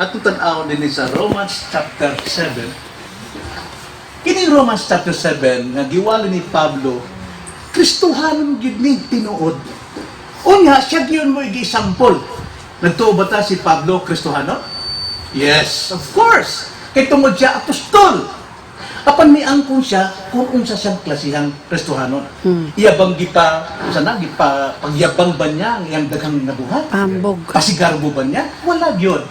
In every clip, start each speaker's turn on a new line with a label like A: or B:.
A: Atong tan-awon din sa Romans chapter 7. Kini Romans chapter 7 nga giwali ni Pablo, Kristohanon gyud ni tinuod. Unya siya gyud mo gi-example. Nagtuo ba ta si Pablo Kristohano? Yes, of course. Kay tungod siya apostol. Apan miangkon siya kung unsa siyang klasihang Kristohanon. Iya bang gipa sana gipa pagyabang ba niya ang iyang daghang nabuhat?
B: Pambog.
A: Pasigarbo ba niya? Wala gyud.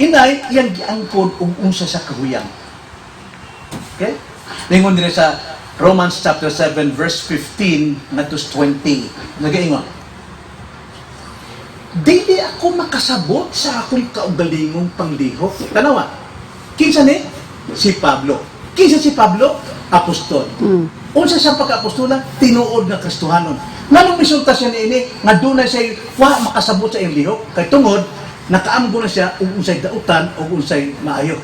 A: Inay, iyang giangkon ug unsa siya kahuyang. Okay? Ningon din sa Romans chapter 7 verse 15 ngadto 20. Nagaingon: "Dili ako makasabot sa akong kaugalingong panglihok." Tanawa. Kinsa ni? Si Pablo. Kinsa si Pablo? Apostol. Unsa siyang pagka-apostola? Tinuod nga Kristohanon. Nganong misulta siya niini nga dunay siya wa makasabot sa iyang lihok? Kay tungod nakaamgo na siya og unsay dautan og unsay maayo.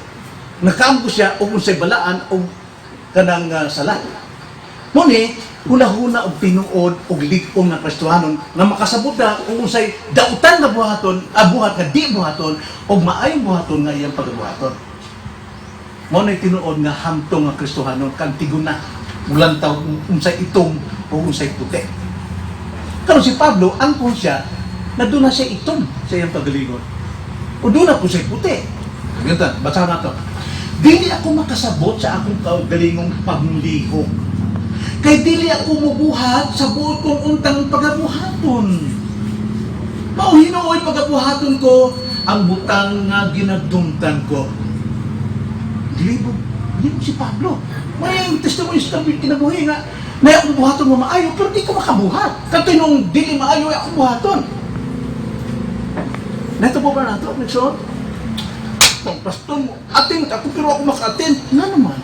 A: Nakaamgo siya og unsay balaan og kanang sala. Muni, hunahuna og tinuod og lig-on nga Kristohanon nga makasabot na og unsay dautan nga buhaton, buhat nga di buhaton og maayong buhaton nga iyang pagabuhaton. Mao na tinuod nga hamtong nga Kristohanon kang tiguna mulantaw unsay itom o unsay puti. Karon si Pablo, angkon siya na doon na siya itom sa iyang pagalingon. O doon na po siya puti. Ganito, basahan na to. "Dili ako makasabot sa akong kaugalingong panglihok. Kay dili ako mubuhat sa buot kong untang pagabuhaton. Mao hinuoy pagabuhaton ko ang butang nga ginadumtan ko." Gilibog, gilibog si Pablo. May testimony sa kinabuhi nga na akong buhaton mo maayo, pero di ko makabuhat. Kanto nung dili maayo, ay akong buhaton. Neto po ba nato? Nagsuot? Pang pastor mo, attend ako pero ako maka-attend. Nga naman.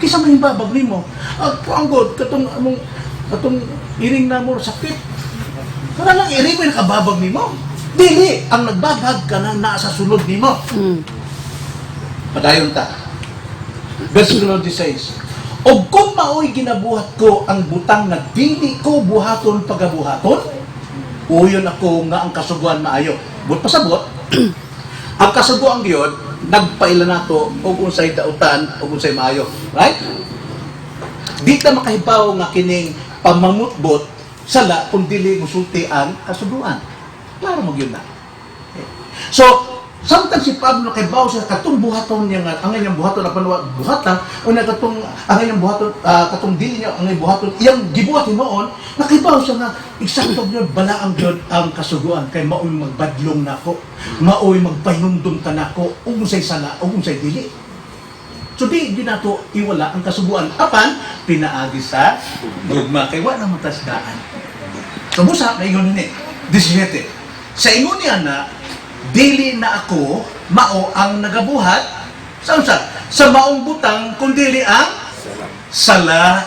A: Kisa man babag nimo. Ako ang God, katong among katong iring na mo sakit. Kana lang iring mo nakababag nimo. Dili, ang nagbabag ka na naa sa sulod nimo. Padayon ta. Versikulo 16. "Og kung maoy ginabuhat ko ang butang nga dili ko buhaton pagabuhaton, uyon ako nga ang kasuguan maayo." But pasabot, ang kasuguan gyud nagpaila nato og unsay dautan og unsay maayo. Right? Di ta makahibaw nga kining pamamutbot sala kung dili musulti ang kasuguan. Klaro mo gyud na. Okay. So, samtang si Pablo nakahibaw sa katong buhaton niya nga ang iyang buhaton apan wa buhata o na katong ang iyang buhaton, katong dili niya ang iyang buhaton iyang gibuhat hinuon, nakahibaw siya nga eksakto gyud balaang gyud ang kasuguan kay maoy magbadlong nako, maoy magpahinumdum kanako ug unsay sala ug unsay dili. So di gyud nato iwala ang kasuguan apan pinaagi sa gugma kay wa na matasdaan. So busa naingon ni 17. Sa ingon niya na dili na ako mao ang nagabuhat sa unsa? Sa maong butang kundi ang sala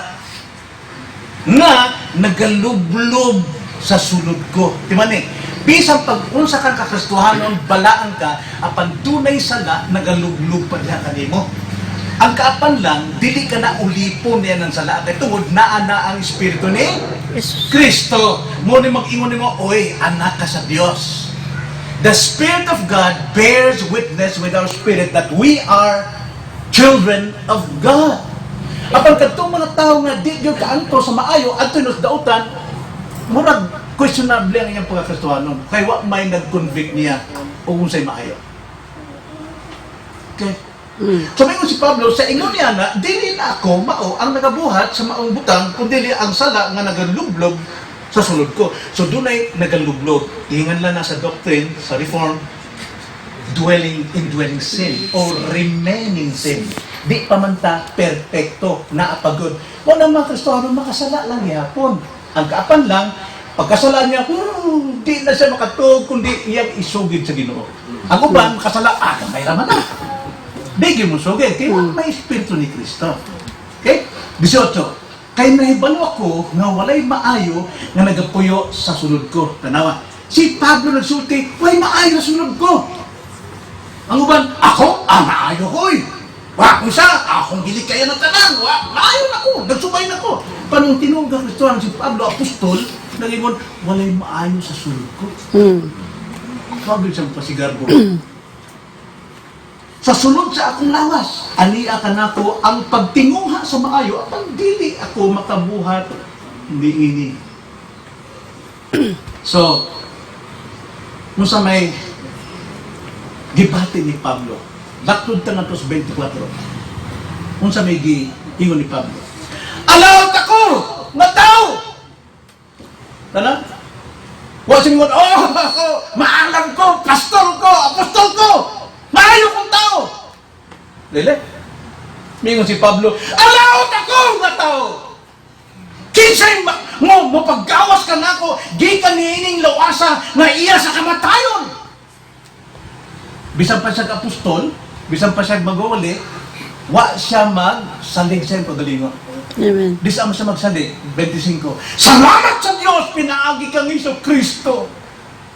A: nga nagalublob sa sulod ko. Timani, bisan pag unsa kang kakristohanon, balaan ka, apan dunay sala nagalublob pa diha kanimo. Ang kaapan lang, dili ka na ulipon niya ng sala kay tungod naa na ang espiritu ni
B: Jesus.
A: Kristo. Mo ni mag-ingon nimo, "Oy, anak ka sa Dios." The Spirit of God bears witness with our spirit that we are children of God. Apan kadtong mga tao nga di gyud kaanto sa maayo adto nos dautan, murag questionable ang iyang pagkakristohanon kay wa may nag-convict niya og unsay maayo. Okay. So may si Pablo, sa ingon niya na dili na ako mao ang nagabuhat sa maong butang kundi ang sala nga nagalublob sa sulod ko. So dunay nagalublob. Tingan lang na sa doctrine sa Reform, dwelling indwelling sin or remaining sin. Di pa man ta perpekto, naapagod. Wala mga Kristiyano makasala lang yapon. Ang kaapan lang, pagkasala niya, di na siya makatug, kundi iyang isugid sa Ginoo. Ang uban, makasala, gamay raman na. Di gyud mo sugid, kaya may espiritu ni Kristo. Okay? 18. "Kay nahibalo ako nga walay maayo nga nagapuyo sa sulod ko." Tanawa. Si Pablo nagsulti, "Walay maayo sa sulod ko." Ang uban, ako, maayo ko'y. Wa ko sa, akong gilikayan ng tanan. Wa, maayo na ko, nagsubay na ko. Panong tinuod nga Kristohan si Pablo, apostol, nagingon, "Walay maayo sa sulod ko." Pablo siyang pasigarbo. Sa sulod sa akong lawas, ania kanako ang pagtinguha sa maayo apan dili ako makabuhat niini. So, unsa may gibati ni Pablo? Laktod ta ngadto sa 24. Unsa may giingon ni Pablo? "Alaot ako nga tao!" Tana? Wa singon, "Oh, ako, maalam ko, pastor ko, apostol ko, maayo kong tao." Dili. Mingon si Pablo, "Alaot ako nga tao! Kinsay mo mopaggawas kanako gikan niining lawasa nga iya sa kamatayon?" Bisan pa siya apostol, bisan pa siya magwawali, wa siya magsalig sa iyang kaugalingon.
B: Amen.
A: Di sa siya magsalig. 25. "Salamat sa Dios pinaagi kang Hesus Kristo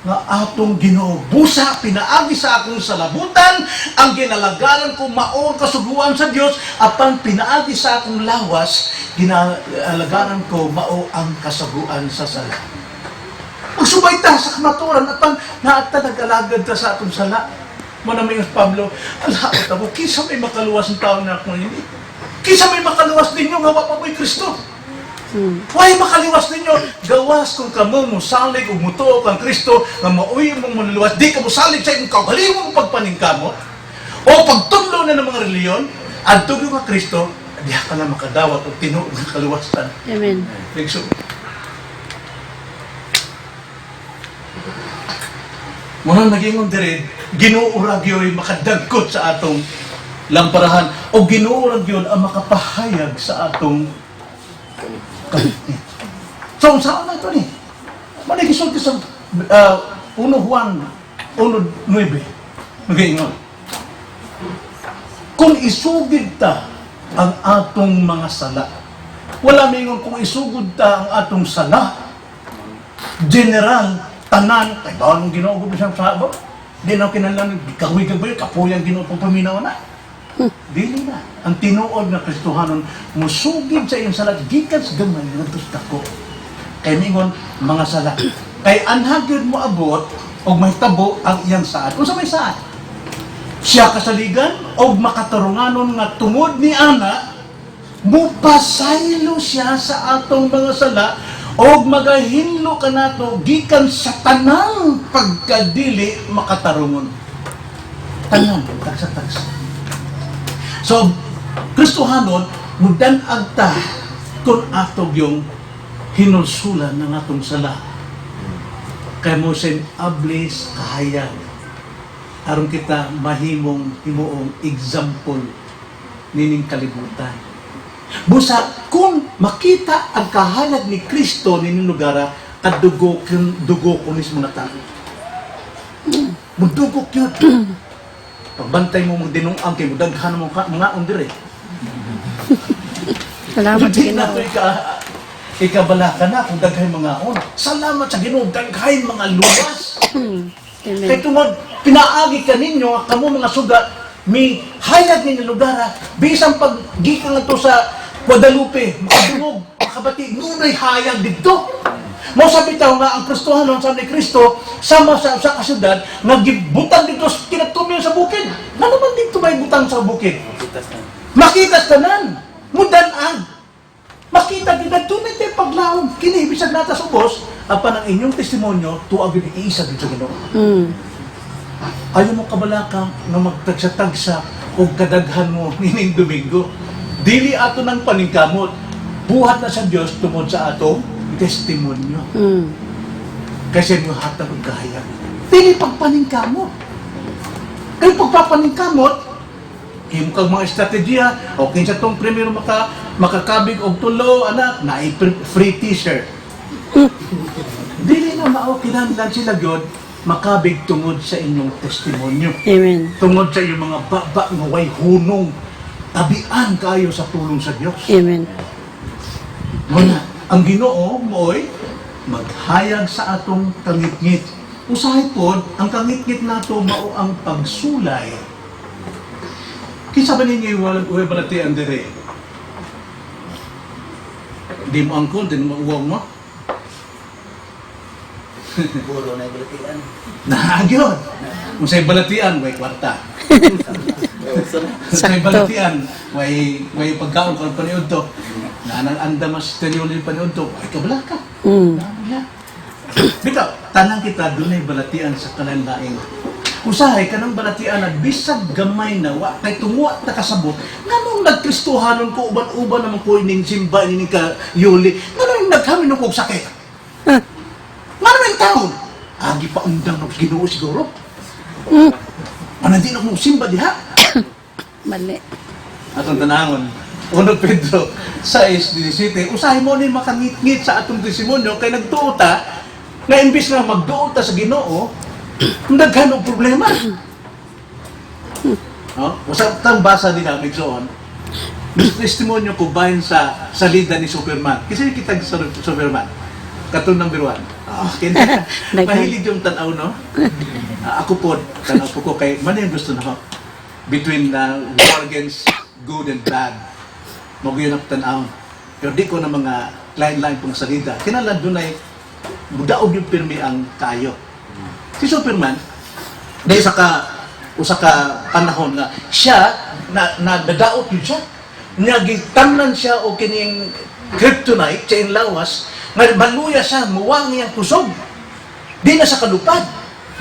A: nga atong Ginoo. Busa pinaagi sa akong salabutan ang ginalagaran ko mao ang kasuguan sa Dios, apan pinaagi sa akong lawas ginalagaran ko mao ang kasuguan sa sala." Magsubay ta sa kamaturan apan naata nag-alagad ta sa atong sala. Mao na may Pablo, "Alaot ako, kinsa may makaluwas ng tao na ako ini? Kinsa may makaluwas ninyo nga wa pa mo'y Kristo? Why makaliwas ninyo? Gawas kung kamo mosalig ug mutuo kang Kristo nga maoy imong manluwas, di ka mosalig sa imong kaugalingong pagpaningkamot o pagtudlo na ng mga relihiyon, adto gyud ka Kristo, diha ka na makadawat og tinuod nga kaluwasan."
B: Amen.
A: Igso. Muna nagingon dire, Ginoo ra gyoy makadagkot sa atong lamparahan o Ginoo ra gyud ang makapahayag sa atong kangitngit. So, unsaon na ito ni? Mao gisulti sa 1 Juan 1:9. Nagaingon, kung isugid ta ang atong mga sala. Wala mingon kung isugod ta ang atong sala. General, tanan, kay bawal mong Ginoo gud siyang sabo. Di na kinahanglan gawin ka ba yun, kapoy ang Ginoo pagpaminaw na. Dili na. Ang tinuod nga Kristohanon musugid sa iyong sala gikan sa gamay ngadto sa dako. Kay mingon mga sala. Kay anha gyud mo abot og mahitabo ang iyang saad. Unsa may saad? Siya kasaligan og makatarunganon nga tungod ni ana mupasaylo siya sa atong mga sala og magahinlo kanato gikan sa tanang pagkadili makatarungon. Tanan, tagsa-tagsa. So, Kristohanon, mudan-ag ta kung ato yung hinulsulan ng atong sala. Kay mo sin ablis kahayag aron kita mahimong himuong example nining kalibutan. Busa kung makita ang kahayag ni Kristo nining lugara, kadugo dugo ko mismo na tao. Mudugok yun. Pagbantay mo mong dinungang kay mudaghan mo ka mga dire.
B: Salamat sa
A: Hindi na
B: Ginoo.
A: ito ikabalaka na kung daghay mga on. Salamat sa Ginoo, daghay mga luwas.
B: Amen.
A: Kay tungod pinaagi kaninyo kamo mga suga mi hayag ninyo lugara bisan pag gikan ngadto sa Guadalupe makadungog, makabati nunay hayag didto. Mao sa bitaw nga ang Kristohanon sa ni Kristo sama sa usa ka syudad nga gibutang dito sa kinatumiyon sa bukid. Ngano man dito may butang sa bukid? Makita sa tanan. Mudan-ang. Makita gid dunay tay paglaom. Kini bisag nata sa ubos apan ang inyong testimonyo tuag gyud iisa gyud sa Ginoo. Ayaw mo kabalaka nga magtagsa-tagsa o kadaghan mo nining Domingo. Dili ato ng paningkamot. Buhat na sa Dios tungod sa atong testimonyo. Kasi mo hatag og kahayag. Dili pagpaningkamot. Kay pagpapaningkamot, himo kag mga estratehiya, o kinsa tong primero makakabig og tulo, anak, naay free T-shirt. Dili na mao, kinahanglan sila gyud makabig tungod sa inyong testimonyo.
B: Amen.
A: Tungod sa inyong mga baba nga way hunong, tabian kayo sa tulong sa Dios.
B: Amen.
A: Muna, ang Ginoo mo'y maghayag sa atong kangitngit. Usahay pod, ang kangitngit nato mao ang pagsulay. Kinsa ba ninyo walang uwi balatian dire? Di mo angkon, di mo uwaw mo.
C: Puro na balatian.
A: Nagyod. Kung sa'y balatian, may kwarta. Sa
B: Sakto.
A: Balatian, may pagkaon karon paniud to. Naanang anda mas stereo ni paniud to. Ay kabalaka. Wala. Bitaw, tanang kita dunay balatian sa kalanlaing. Usahay kanang balatian at bisag gamay na wa kay tungo ta kasabot nganong nagkristohanon ko, uban-uban naman ko ining simba ining ka yuli, nganong naghamin ko og sakit, nganong ang taon agi pa undang og Ginoo siguro ano di na kong simba diha.
B: Mali.
A: Atong tanangon 1 Pedro 6:17, usahay mo ni makangit-ngit sa atong testimonyo kay nagtuo ta nga imbis na magduo ta sa Ginoo, daghan og problema, no? Usab tang basa din ang igsoon. Testimonyo ko bahin sa salida ni Superman. Kasi kita sa Superman. Katong number 1. Ah, kini.
B: Daghan.
A: Mahilig yung tanaw, no? Ah, ako po, tanaw po ko kay, man yung gusto na ko. Between war against good and bad. Mo yun ang tanaw. Pero di ko na mga line-line pong salida. Kinahanglan dunay mudaog yung pirmi ang kayo. Si Superman, dahil sa ka usa ka panahon nga siya na nadaot yun siya, nagitamnan siya o kining kryptonite sa iyang lawas nga maluya siya, muwang iyang kusog, di na sa kalupad,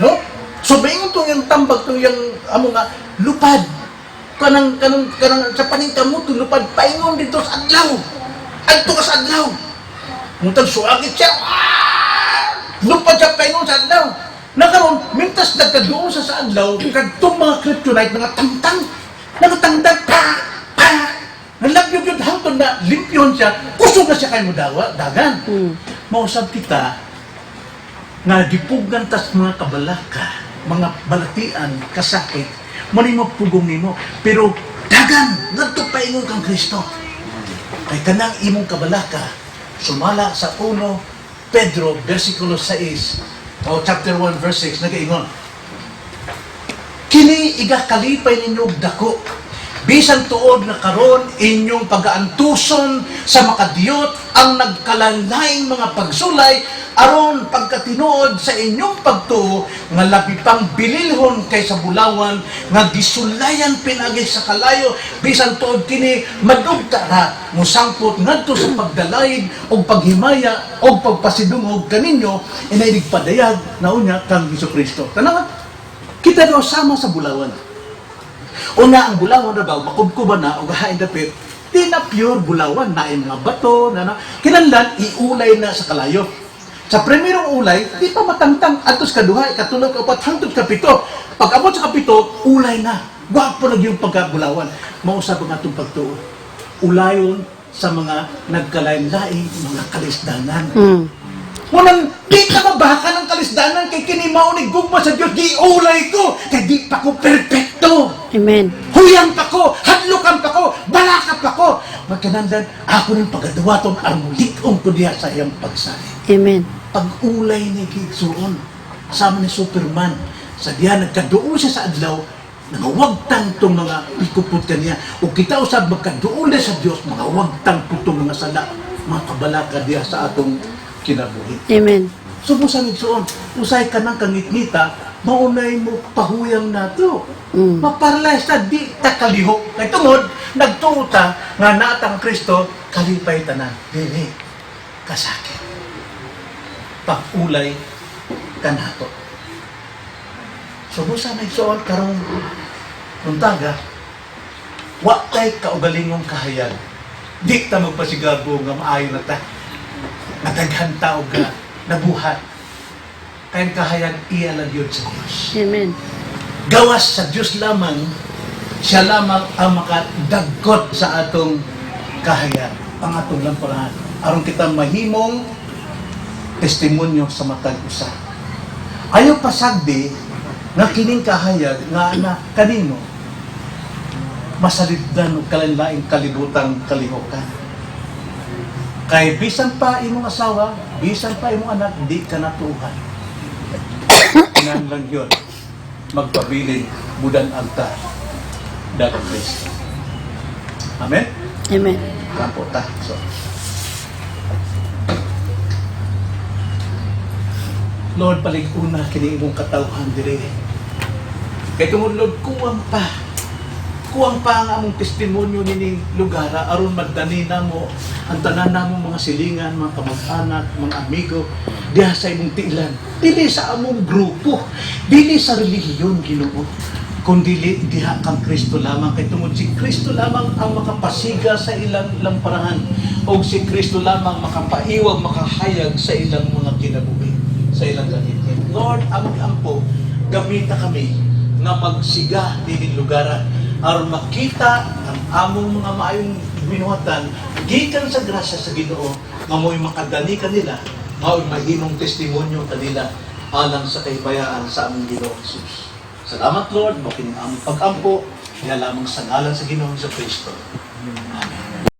A: no? So maingon tong iyang tambag tong iyang amo nga lupad kanang sa paningkamot lupad paingon dito sa adlaw, adto ka sa adlaw. Muntag suagit siya. Ah! Lupad siya paingon sa adlaw. Nakaroon, mintas nagkadoon sa adlaw, kadtong mga kryptonite, mga tangtang, nagatangtang, pa, pa, nalabyog yun, hangtod na limpyon siya, kusog na siya kay mo dawa, dagan. Mausab kita, nga gipugan tas mga kabalaka, mga balatian, kasakit, mo ni mo pugong nimo. Pero dagan, ngadto paingon kang Kristo. Kay kanang imong kabalaka, sumala sa 1 Pedro, versikulo 6, o chapter 1, verse 6, nagaingon, "Kini igakalipay ninyo og dako bisan tuod na karon inyong pagaantuson sa makadiyot ang nagkalanlaing mga pagsulay, aron pagkatinuod sa inyong pagtuo nga labi pang bililhon kaysa bulawan nga gisulayan pinagi sa kalayo, bisan tuod kini madugta ra mosangpot ngadto sa pagdalayg og paghimaya og pagpasidungog kaninyo inay padayag na unya kang Hesukristo." Tanawa, kita daw sama sa bulawan. Una, ang bulawan na daw, makubkuban na, o hain dapit, di na pure bulawan, na mga bato, na kinanlan, iulay na sa kalayo. Sa primerong ulay, di pa matangtang, atos kaduha, ikatulo, kaupat, hangtod kapito. Pag abot sa kapito, ulay na. Gwapo na yung pagkabulawan. Mausap ang atong pagtuo. Ulayon sa mga nagkalain-laing mga kalisdanan. Munang di ka mabaka ng kalisdanan kay kini mao ni gugma sa Dios, giulay ko kay di pa ko perpekto.
B: Amen.
A: Huyang pa ko, hadlukan pa ko, balaka pa ko. Magkanandan, ako ng pagkaduwaton, aron lig-on ko diha sa iyang pagsali.
B: Amen.
A: Pag-ulay ni Gigsuon, sama ni Superman, sa diha nagkaduol siya sa adlaw, nangawagtang tong mga pikupot kaniya. O kita usab magkaduol na sa Dios, mga wagtang po tong mga sala, mga kabalaka diha sa atong kinabuhi.
B: Amen.
A: So busa igsuon, usay ka ng kangitngita, maunay mo pahuyang nato. Maparalyze ta, di ta kalihok. Kay tungod, nagtuo ta nga naatang Kristo, kalipay tanan. Dili, kasakit. Pag-ulay kanato. So busa na igsuon karong buntaga, wa kay kaugalingong kahayag. Di ta magpasigabo nga maayo na ta. Nadaghan ta og nga nabuhat. Kay ang kahayag iya lang yun sa Dios.
B: Amen.
A: Gawas sa Dios lamang, siya lamang ang makadagkot sa atong kahayag, ang atong lamparahan. Aron kita mahimong testimonyo sa matag usa. Ayaw pasagdi nga kining kahayag nga na kanino masaliddan og kalain-laing kalibutang kalihokan. Kay bisan pa imong asawa, bisan pa imong anak, di ka natuhan. Kinahanglan yun, magpabilin, mudan agta, dagang Kristo. Amen?
B: Amen.
A: Kampo ta. So, Lord, palig-una kini imong katawhan dire. Kay tungod, Lord, kuwang pa. Kuwang pa ang among testimonyo nining lugar aron magdani namo ang tanan namong mga silingan, mga kamag-anak, mga amigo diha sa imong tiilan. Dili sa among grupo, dili sa relihiyon, Ginoo, kundi diha kang Kristo lamang, kay tungod si Kristo lamang ang makapasiga sa ilang lamparahan o si Kristo lamang makapaiwag, makahayag sa ilang mga kinabuhi, sa ilang gamitin. Lord, among ampo, gamita kami nga magsiga dining lugar aron makita ang among mga maayong binuhatan gikan sa grasya sa Ginoo nga mo'y makadani kanila, mao'y mahimong testimonyo kanila alang sa kahibayaan sa among Ginoong Jesus. Salamat, Lord, mao kining among pag-ampo, diha lamang sa ngalan sa Ginoong Kristo. Amen.